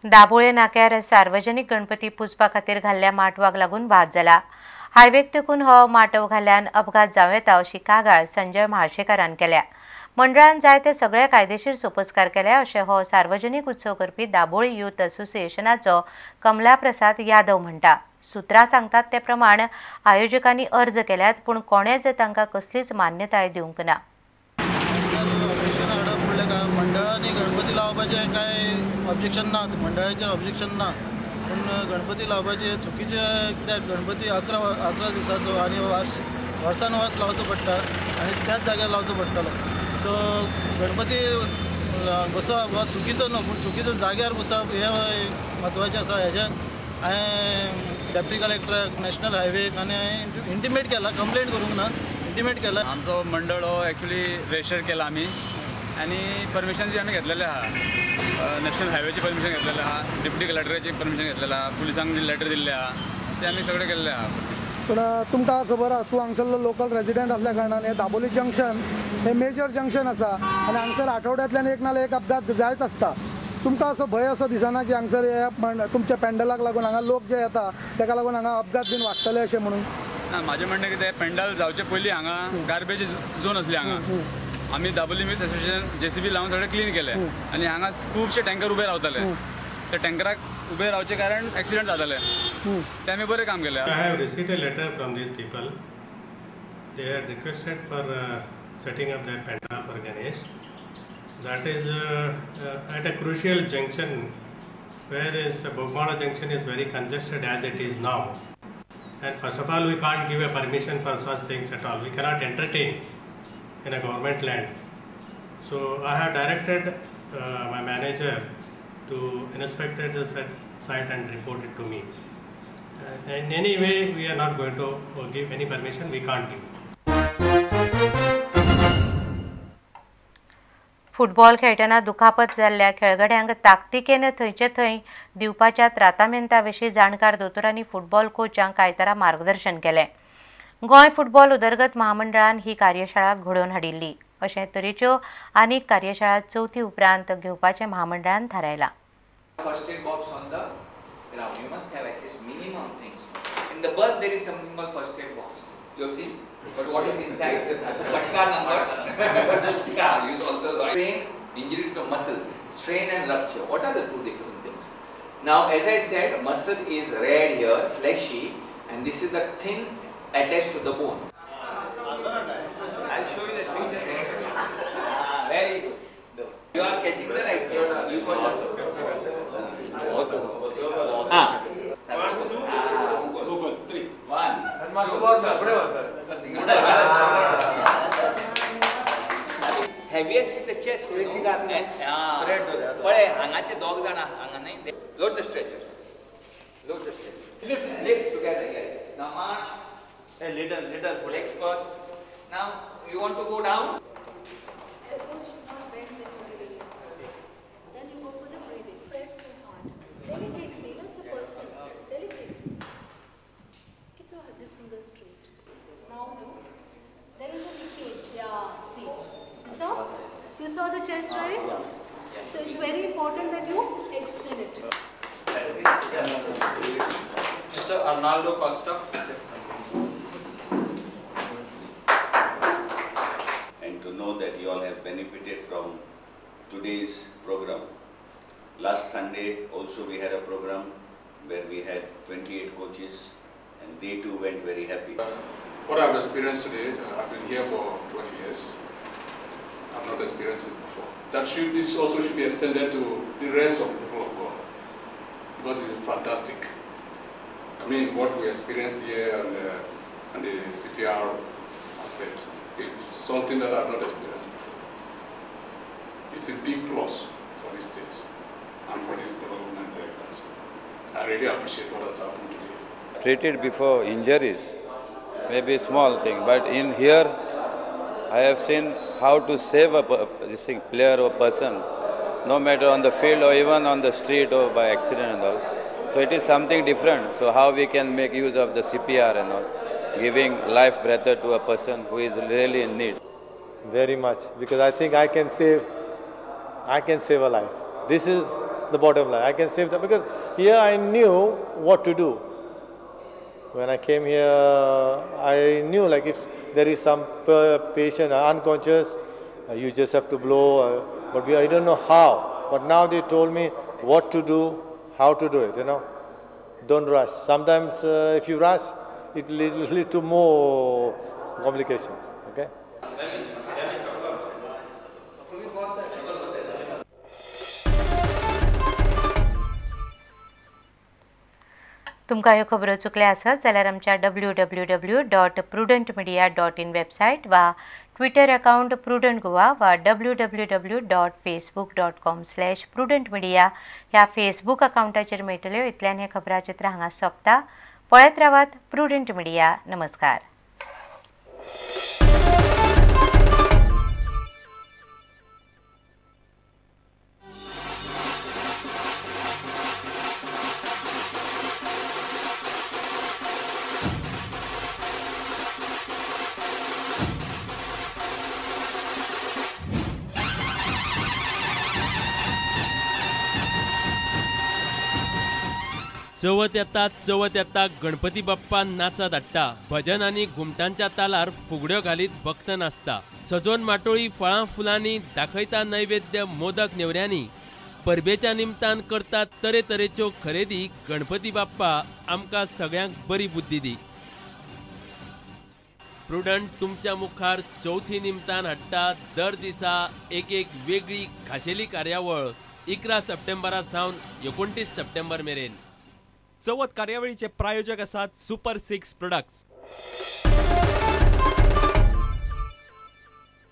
दाबोळे नाक्यार सार्वजनिक गणपती पुजपा खातीर घाल्ल्या माटवाक लागून वाद जाला. हायवेक तेकून हो माटव घाल्ल्यान अपघात जावं येता अशी कागाळ संजय म्हाळशेकारान केल्या. मंडळान जाय ते सगळे कायदेशीर सोपस्कार केले अशें हो सार्वजनिक उत्सव करपी दाबोळी यूथ असोसिएशनाचो कमलाप्रसाद यादव म्हणटा. सूत्रां सांगतात ते प्रमाण आयोजकांनी अर्ज केल्यात, पूण कोणेच तांकां कसलीच मान्यताय दिवंक ना. मंडळांनी गणपती लावपाचें कांय ऑब्जेक्शन ना, मंडळाचेर ऑब्जेक्शन ना, पूण गणपती लावपाचें चुकीचें कित्याक गणपती 11 दिसाचो आनी वर्सान वर्स लावचो पडटा आनी त्याच जाग्यार लावचो पडटलो. सो गणपती बसप हो चुकीचो न्हू, पूण चुकीचो जाग्यार बसप हें म्हत्वाचें आसा. हेजें हांवें डेप्टी कलेक्टराक, नॅशनल हायवेक आनी हांवें इंटिमेट केला, कंप्लेंट करूंक ना, इंटिमेट केला. आमचो मंडळ हो एक्चुली रजिस्टर केला आमी आनी परमिशन जी आमी घेतलेलें आहा, नॅशनल हायवेची परमिशन घेतलेलें आहा, डेप्टी कलेक्टराची परमिशन घेतलेलें आहा, पुलिसांक लेटर दिल्लें आहा, तें आमी सगळें केल्लें आहा. पूण तुमकां खबर आहा, तूं हांगसरलो लोकल रेजिडंट आसल्या कारणान हें दाबोली जंक्शन हें मेजर जंक्शन आसा आनी हांगसर आठवड्यांतल्यान एक नाल्यार एक अपघात जायत आसता. तुमकां असो भंय असो दिसना की हांगसर हे तुमच्या पेंडलाक लागून हांगा लोक जे येता तेका लागून हांगा अपघात बीन वाडटले अशें म्हणून? ना, म्हाजें म्हणणें कितें, पेंडल जावचे पयलीं हांगा गार्बेज झोन आसली. हांगा आमी दाबोली यूथ असोसिएशन JCB लावन सगळें क्लीन केलें आनी हांगा खुबशे टँकर उबे रावताले. ते टँकराक उबे रावचे कारण एक्सिडंट जाताले, ते आमी बरें काम केलें. I have received a letter from these people. They had requested for setting up their pandal for Ganesh. That is at a crucial junction where this Bogmalo junction is very congested as it is now. And first of all, we can't give a permission for such things at all. We cannot entertain in a government land. So I have directed my manager to inspect the site and report it to me. In any way, we are not going to give any permission, we can't give. Football खेळटना दुखापत जाल्ल्या खेळगड्यांक ताकतिकेन थंयचे थंय दिवपाच्या त्रातामेंता विशीं जाणकार दोतोरांनी फुटबॉल कोचांक आयतारा मार्गदर्शन केलें. गोंय फुटबॉल उदरगत महामंडळान ही कार्यशाळा घडोवन हाडिल्ली. अशे तरेच्यो आनीक कार्यशाळा चवथी उपरांत घेवपाचें महामंडळान थारायलां. First aid box on the ground. You must have at least minimum things. In the bus there is something called first aid box. You have seen? But what is inside? Matka numbers. Yeah, use also strain, injury to muscle, strain and rupture. What are the two different things? Now, as I said, muscle is red here, fleshy, and this is the thin attached to the bone. I'll show you the picture. Ah, very good. You are catching the right. You got the. Ah. 1, 2, 3. 1. Heaviest is the chest. पळे हांगाचे दोग जाण हांगा न्हय. Load the stretcher. Load the stretcher. Lift, lift together. Yes. Now march. Hey, little, little. Legs first. Now you want to go down? Elbows should not bend when you're giving it. Then you go for the breathing. Press so hard. Delicately, that's a person. Delicately. Keep your this finger straight. Now no. There is a leakage. Yeah, see. You saw? You saw the chest rise? So it's very important that you extend it. Mr. Arnaldo Costa. And to know that you all have benefited from today's program. Last Sunday also we had a program where we had 28 coaches and they too went very happy. What I've experienced today, I've been here for 12 years. I've not experienced it before. This also should be extended to the rest of the people of God, because it's fantastic. I mean, what we experienced here and the CPR aspect, it's something that I've not experienced before. It's a big plus for this state and for this development council. I really appreciate what has happened today. Treated before injuries, maybe small thing, but in here I have seen how to save a player or person, no matter on the field or even on the street or by accident and all. So it is something different. So how we can make use of the CPR and all, giving life breath to a person who is really in need. Very much, because I think I can save a life. This is the bottom line. I can save them because here I knew what to do. When I came here, I knew like if there is some patient unconscious, you just have to blow, but I don't know how. But now they told me what to do, how to do it, you know. Don't rush. Sometimes if you rush, it will lead to more complications, okay? तुमकां ह्यो खबरो चुकल्या आसत जाल्यार आमच्या www.prudentmedia.in website वा Twitter account prudent Goa वा www.facebook.com/prudentmedia ह्या Facebook अकाउंटाचेर मेळटल्यो. इतल्यान हें खबराचित्र हांगा सोंपता. पळयत रावात प्रुडंट मिडिया. नमस्कार. चवथ येता चवथ येता गणपती बाप्पा नाचा धाडटा. भजन आनी घुमटांच्या तालार फुगड्यो घालीत भक्त नाचता. सजोवन माटोळी फळां फुलांनी दाखयता नैवेद्य मोदक नेवऱ्यांनी. परबेच्या निमतान करता तरेतरेच्यो खरेदी. गणपती बाप्पा आमकां सगळ्यांक बरी बुद्धी दी. प्रुडंट तुमच्या मुखार चवथी निमतान हाडटा दर दिसा एक एक वेगळी खाशेली कार्यावळ 11 सप्टेंबरा सावन 29 सप्टेंबर मेरेन. चवथ कार्यावळीचे प्रायोजक आसात सुपर 6 प्रोडक्ट्स.